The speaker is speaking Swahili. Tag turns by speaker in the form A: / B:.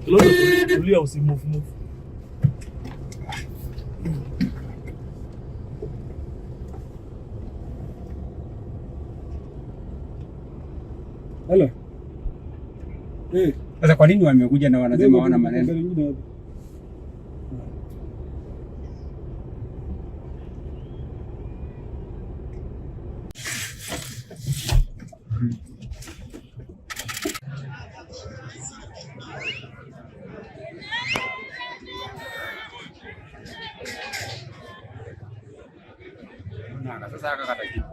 A: Tulia, usimove move.
B: Hello. Eh,
C: Sasa kwa nini wamekuja na wanasema hawana maneno?
B: Gari ingine hapo.
C: Sasa akakata kitu.